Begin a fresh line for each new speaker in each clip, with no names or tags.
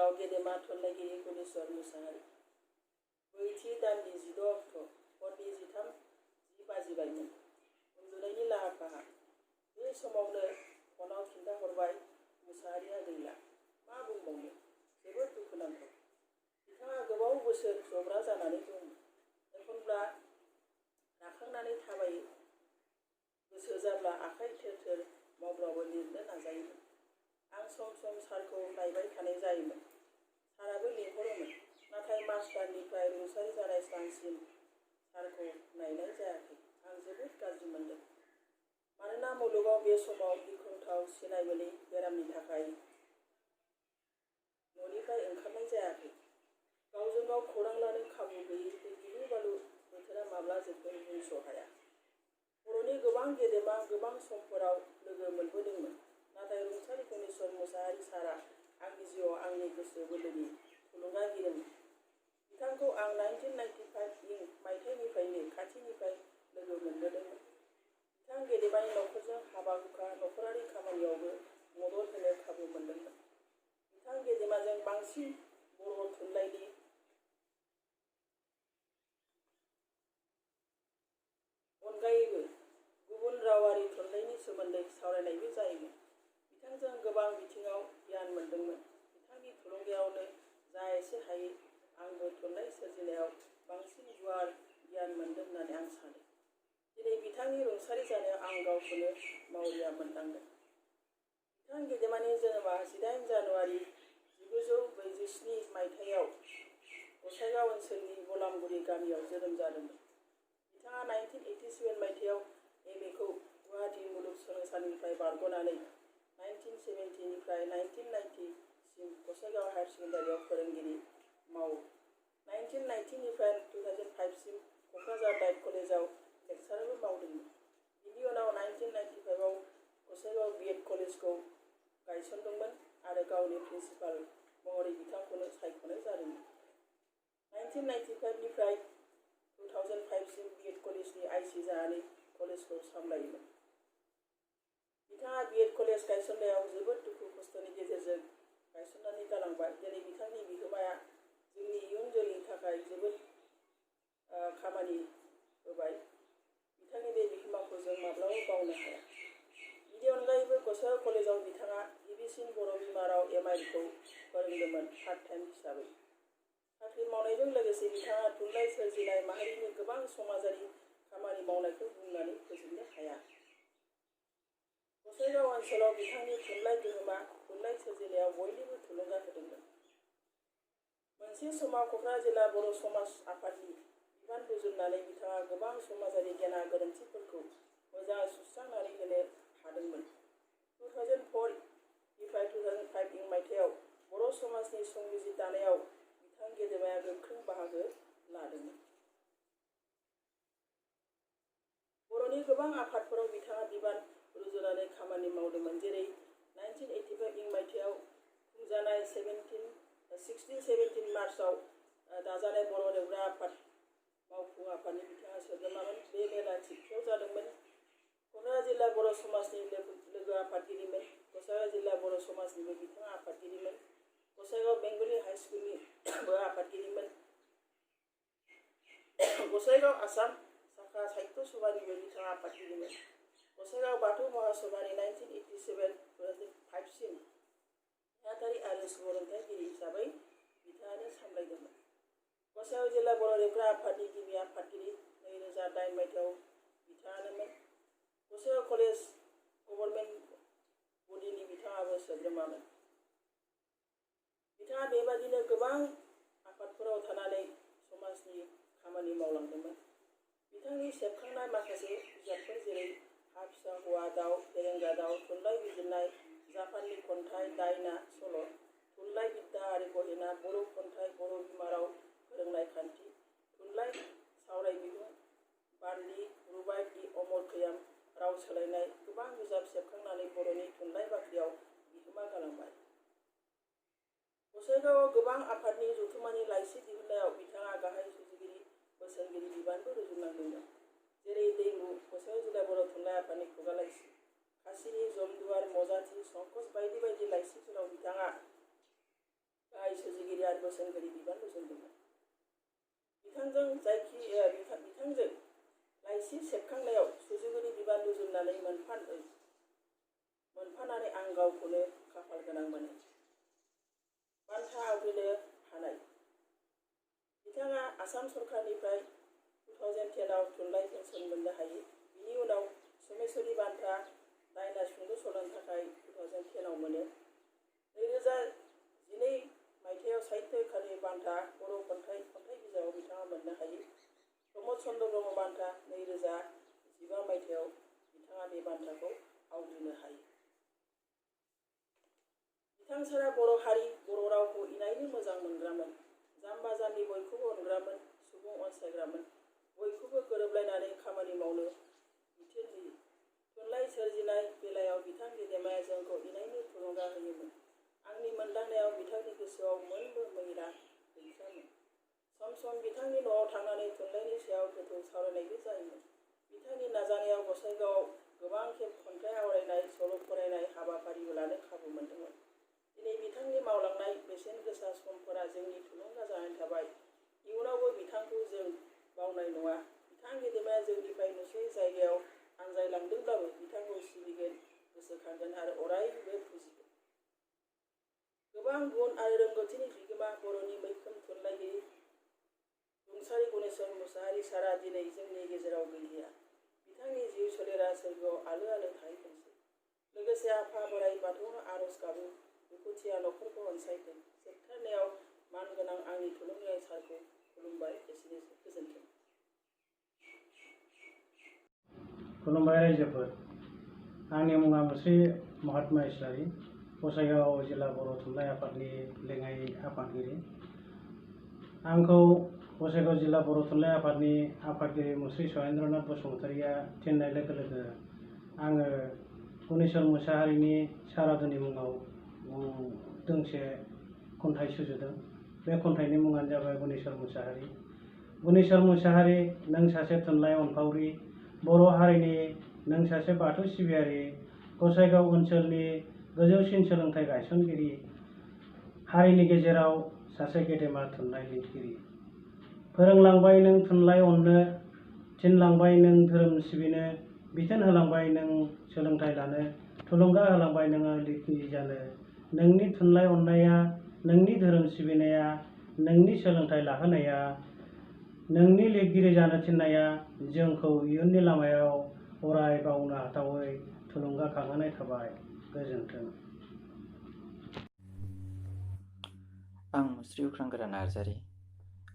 गेजेराव गेदेमा थुनलाइगिरि गुनेश्वर मुसाहारि। ब्रैथि दाननि 16 अक्ट' हरनि 13:10 बाजिबायमोन। उन्दुनायनि लाहार फाहार। बे समावनो फनाव खिन्थाहरबाय मुसाहारिया गैला। मा बुंबावनो, जोबोद दुखुनांथाव। बिथाङा गोबाव बोसोर जब्रा जानानै दंमोन। एखनब्ला राखांनानै थाबायो, गोसो जाब्ला आखाइ थोर थोर मावब्लाबो लिरनो नाजायोमोन। आं सम सम सारखौ नायबाय थानाय जायोमोन। साराबो लिंहरोमोन, नाथाय मास्टारनिफ्राय रुंसारि जानाय सानसिम सारखौ नायनाय जायाखै। आं जोबोद गाज्रि मोनदों, मानोना मुलुगाव बे समाव गिख्रंथाव सिनायमोनै बेरामनि थाखाय न'निफ्राय ओंखारनाय जायाखै। गावजों गाव खौरां लानो खाबु गैयै बे गिलु-बालु बोथोरा माब्ला जोबगोन बुंस' हाया। बर'नि गोबां गेदेमा गोबां समफोराव लोगो मोनबोदोंमोन, नाथाय रुंसारि गुनेश्वर मुसाहारि सारआ आंनि जिउआव आंनि गोसो बोलोनि थुलुंगागिरिमोन। बिथांखौ आं 1995 मायथाइनिफ्रायनो खाथिनिफ्राय लोगो मोनबोदोंमोन। बिथां गेदेमानि नखरजों हाबा-हुखा, नखरारि खामानियावबो मदद होनो खाबु मोनदोंमोन। बिथां गेदेमाजों बांसिन बर' थुनलाइनि अनगायैबो गुबुन रावारि थुनलाइनि सोमोन्दै सावरायनायबो जायोमोन। बिथांजों गोबां बिथिङाव गियान मोनदोंमोन। बिथांनि थुलुंगायावनो जा एसे हायो आंबो थुनलाइ सोरजिनायाव बांसिन गुवार गियान मोनदों होननानै आं सानो। दिनै बिथांनि रुंसारि जानायाव आं गावखौनो मावरिया मोनदांदों। बिथां गेदेमानि जोनोमा 18 जानुवारि 1947 मायथाइयाव गसाइगाव ओनसोलनि बलामगुरि गामियाव जोनोम जादोंमोन। बिथाङा 1987 मायथाइयाव एम.ए. खौ गुवाहाटी मुलुगसोलोंसालिनिफ्राय बारग'नानै 1970 निफ्राय 1990 सिम गसाइगाव हायार सेकेन्डारिआव फोरोंगिरि मावो। 1990 निफ्राय 2005 सिम क'क्राझार डाइट कलेजाव लेक्सारबो मावदोंमोन। बिनि उनाव 1995 आव गसाइगाव बि.एड. कलेजखौ गायसनदोंमोन आरो गावनि प्रिन्सिपाल महरै बिथांखौनो सायख'नाय जादोंमोन। 1995 निफ्राय 2005 सिम बि.एड. कलेजनि आइ.सि. जानानै कलेजखौ सामलायोमोन। बिथाङा बि.एड. कलेज गायसननायाव जोबोद दुखु खस्थ'नि गेजेरजों गायसननानै गालांबाय। दिनै बिथांनि बिहोमाया जोंनि इयुन जोलैनि थाखाय जोबोद खामानि होबाय। बिथांनि बे बिहोमाखौ जों माब्लाबाबो बावनो हाया। बिनि अनगायैबो गसाइगाव कलेजाव बिथाङा गिबिसिन बर' बिमा राव एम.आइ.एल. खौ फोरोंदोंमोन पार्ट टाइम हिसाबै। साख्रि मावनायजों लोगोसे बिथाङा थुनलाइ सोरजिनाय माहारिनि गोबां समाजारि खामानि मावनायखौ बुंनानै फोजोबनो हाया। गसाइगाव ओनसोलाव बिथांनि थुनलाइ गोहोमा थुनलाइ सोरजिनायाव बयनिबो थुलुंगा होदोंमोन। मोनसे समाव क'क्राझार जिल्ला बर' समाज आफादनि बिबान रुजुननानै बिथाङा गोबां समाजारि गेना गोरोन्थिफोरखौ मोजाङै सुस्रांनानै होनो हादोंमोन। 2004 निफ्राय 2005 मायथाइयाव बर' समाजनि संबिजिर दानायाव बिथां गेदेमाया गोख्रों बाहागो लादोंमोन। बर'नि गोबां आफादफोराव बिथाङा बिबान रुजुनानै खामानि मावदोंमोन, जेरै 1985 मायथाइयाव खुंजानाय 16-17 मार्चआव दाजानाय बर' लेरग्रा आफाद मावफुं आफादनि बिथाङा सोद्रोमामोन। बे मेला थिपफुआव जादोंमोन। क'क्राझार जिल्ला बर' समाजनि लोगो आफादगिरिमोन। गसाइगाव जिल्ला बर' समाजनिबो बिथाङा आफादगिरिमोन। गसाइगाव बेंगलि हाइ स्कुलनिबो आफादगिरिमोन। गसाइगाव आसाम शाखा साहित्य सभानिबो बिथाङा आफादगिरिमोन। गसाइगाव बाथौ महासभानि 1987-2005 सिम नेहाथारि आरो सुबुरुन्थायगिरि हिसाबै बिथाङानो सामलायदोंमोन। गसाइगाव जिल्ला बर' लेरग्रा आफादनि गिबि आफादगिरि 2008 मायथाइयाव बिथाङानोमोन। गसाइगाव कलेज गभर्नमेन्ट बडिनि बिथाङाबो सोद्रोमामोन। बिथाङा बेबादिनो गोबां आफादफोराव थानानै समाजनि खामानि मावलांदोंमोन। बिथांनि सेबखांनाय माखासे बिजाबफोर जेरै हा फिसा हौवा दाउ, फेरेंगा दाउ, थुनलाइ बिजिरनाय, जापाननि खन्थाइ, दायना सल', थुनलाइ बिद्दा आरो गहेना, बर' खन्थाइ, बर' बिमा राव फोरोंनाय खान्थि, थुनलाइ सावराय बिहुं, बान्दि, रुबाइट, दि अमर खैयाम, राव सोलायनाय, गोबां बिजाब सेबखांनानै बर'नि थुनलाइ बाख्रियाव बिहोमा गालांबाय। गसाइगावआव गोबां आफादनि जथुम्मानि लाइसि दिहुननायाव बिथाङा गाहाय सुजुगिरि बोसोनगिरि बिबानबो रुजुननांदोंमोन, जेरै दैमु, गसाइगाव जिल्ला बर' थुनलाइ आफादनि खुगा लाइसि, खासिनि, जमदुवार, मजाथि, संकस बायदि बायदि लाइसिफोराव बिथाङा गाहाय बोसोनगिरि बिबान रुजुनदोंमोन। बिथांजों लाइसि सेबखांनायाव सुजुगिरि बिबान रुजुननानै मोनफानानै आं गावखौनो खाफाल गोनां मोनो। बान्था आवग्रिनो हानाय। बिथाङा आसाम सरकारनिफ्राय 2010 आव थुनलाइ पेन्सन मोननो हायो। बिनि उनाव समेश्वरी बान्था दायना सुंद' सल'नि थाखाय 2010 आव मोनो। 2012 मायथाइयाव साहित्य एकादेमि बान्था बर' खन्थाइ बिजाबाव बिथाङा मोननो हायो। प्रमद चन्द्र ब्रह्म बान्था 2015 मायथाइयाव बिथाङा बे बान्थाखौ आवग्रिनो हायो। बिथां सारा बर' हारि, बर' रावखौ इनायनो मोजां मोनग्रामोन। जाम्बा जाम्बि बयखौबो अनग्रामोन, सुबुं अनसायग्रामोन। बयखौबो गोरोबलायनानै खामानि मावनो बिथोन होयो। थुनलाइ सोरजिनाय बेलायाव बिथां गेदेमाया जोंखौ इनायनो थुलुंगा होयोमोन। आंनि मोनदांनायाव बिथांनि गोसोआव मोनबो मैला गैखायामोन। सम सम बिथांनि न'आव थांनानै थुनलाइनि सायाव गोथौ सावरायनायबो जायोमोन। बिथांनि नाजानायाव गसाइगावआव गोबां खेब खन्थाइ आवरायनाय, सल' फरायनाय हाबाफारिबो लानो खाबु मोनदोंमोन। दिनै बिथांनि मावलांनाय बेसेन गोसा समफोरा जोंनि थुलुंगा जानानै थाबाय। इयुनावबो बिथांखौ जों बावनाय नङा। बिथां गेदेमाया जोंनिफ्राय नुस'यै जायगायाव आनज्रायलांदोंब्लाबो बिथांखौ सिबिगोन, गोसोखांगोन आरो अरायबो फुजिगोन। गोबां गुन आरो रोंगौथिनि बिगोमा बर'नि मैखोम थुनलाइगिरि रुंसारि गणेश्वर मुसाहारि सारा दिनै जोंनि गेजेराव गैलिया। बिथांनि जिउ सोलेरा सोरगोआव आलो आलो थाहैथोंसै। लोगोसे आफा बोराइ बाथौनो आरज गाबो दुखुथिया न'खरखौ अनसायथों। जोबथारनायाव मानगोनां आंनि थुलुंगायारि सारखौ खुलुमबाय। एसेनोसै। गोजोन्थों।
खुलुमबाय रायजोफोर। आंनि मुङा मुस्रि महात्मा इस्लारि, गसाइगाव जिल्ला बर' थुनलाइ आफादनि लेङाइ आफादगिरि। आंखौ गसाइगाव जिल्ला बर' थुनलाइ आफादनि आफादगिरि मुस्रि सहेन्द्रनाथ बसुमतारिया थिननाय लोगो लोगो आङो गणेश्वर मुसाहारिनि सारादुनि मुङाव दोंसे खन्थाइ सुजुदों। बे खन्थाइनि मुङानो जाबाय गणेश्वर मुसाहारि। गणेश्वर मुसाहारि, नों सासे थुनलाइ अनफावरि, बर' हारिनि नों सासे बाथौ सिबियारि, गसाइगाव ओनसोलनि गोजौसिन सोलोंथाइ गायसनगिरि, हारिनि गेजेराव सासे गेदेमा थुनलाइ लिरगिरि। फोरोंलांबाय नों थुनलाइ अननो, थिनलांबाय नों धोरोम सिबिनो, बिथोन होलांबाय नों सोलोंथाइ लानो, थुलुंगा होलांबाय नोङो लिरगिरि जानो। नोंनि थुनलाइ अननाया, नोंनि धोरोम सिबिनाया, नोंनि सोलोंथाइ लाहोनाया, नोंनि लिरगिरि जानो थिननाया जोंखौ इयुननि लामायाव अराय बावनो हाथावै थुलुंगाखांहोनाय थाबाय। गोजोन्थों।
आं मुस्रि उख्रांगोरा नार्जारि,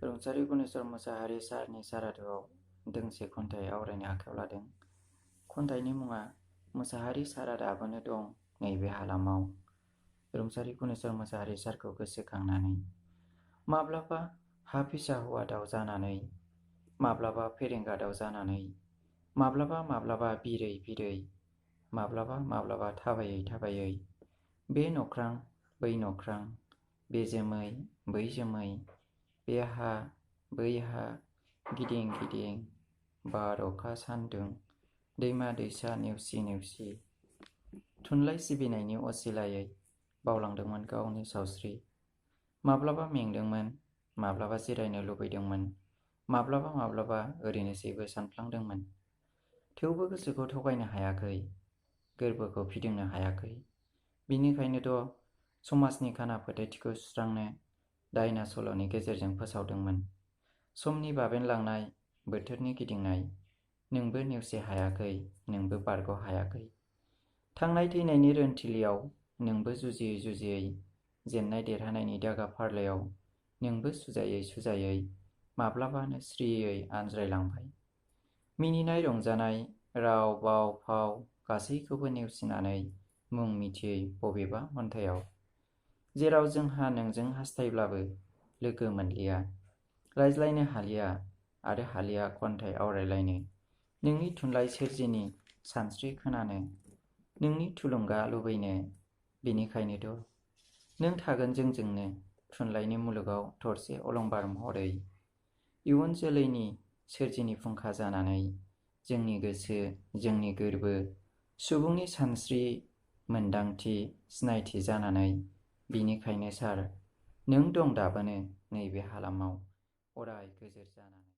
रुंसारि गणेश्वर मुसाहारि सारनि सारादुआव दोंसे खन्थाइ आवरायनो आखायाव लादों। खन्थाइनि मुङा मुसाहारि सारा दाबोनो दं नैबे हालामाव। रुंसारि गणेश्वर मुसाहारि सारखौ गोसोखांनानै माब्लाबा हा फिसा हौवा दाउ जानानै, माब्लाबा फेरेंगा दाउ जानानै, माब्लाबा बिरै बिरै, माब्लाबा थाबायै थाबायै, बे नख्रां बै नख्रां, बे जोमै बै जोमै, बे हा बै हा, गिदिं गिदिं, बार अखा सान्दुं, दैमा दैसा नेवसि नेवसि, थुनलाइ सिबिनायनि असिलायै बावलांदोंमोन गावनि सावस्रि। माब्लाबा मेंदोंमोन, माब्लाबा जिरायनो लुबैदोंमोन, माब्लाबा ओरैनोसैबो सानफ्लांदोंमोन। थेवबो गोसोखौ थगायनो हायाखै, गोरबोखौ फिदिंनो हायाखै। बिनिखायनोथ' समाजनि खाना फोथायथिखौ सुस्रांनो दायना सल'नि गेजेरजों फोसावदोंमोन। समनि बाबेनलांनाय, बोथोरनि गिदिंनाय, नोंबो नेवसि हायाखै, नोंबो बारग' हायाखै। थांनाय थैनायनि रोनथिलियाव नोंबो जुजियै जुजियै, जेननाय देरहानायनि दागा फारलायाव नोंबो सुजायै सुजायै, माब्लाबानो स्रियै आनज्रायलांबाय। मिनिनाय रंजानाय, राव बाव फाव गासैखौबो नेवसिनानै मुं मिथियै बबेबा खन्थाइयाव, जेराव जोंहा नोंजों हास्थायब्लाबो लोगो मोनलिया, रायज्लायनो हालिया आरो हालिया खन्थाइ आवरायलायनो, नोंनि थुनलाइ सोरजिनि सानस्रि खोनानो, नोंनि थुलुंगा लुबैनो। बेनिखायनोथ' नों थागोन जोंजोंनो थुनलाइनि मुलुगाव थरसे अलंबार महरै, इयुन जोलैनि सोरजिनि फुंखा जानानै, जोंनि गोसो, जोंनि गोरबो, सुबुंनि सानस्रि, मोन्दांथि, सिनायथि जानानै। बिनिखायनो सार, नों दं दाबोनो नैबे हालामाव अराय गोजोर जानानै।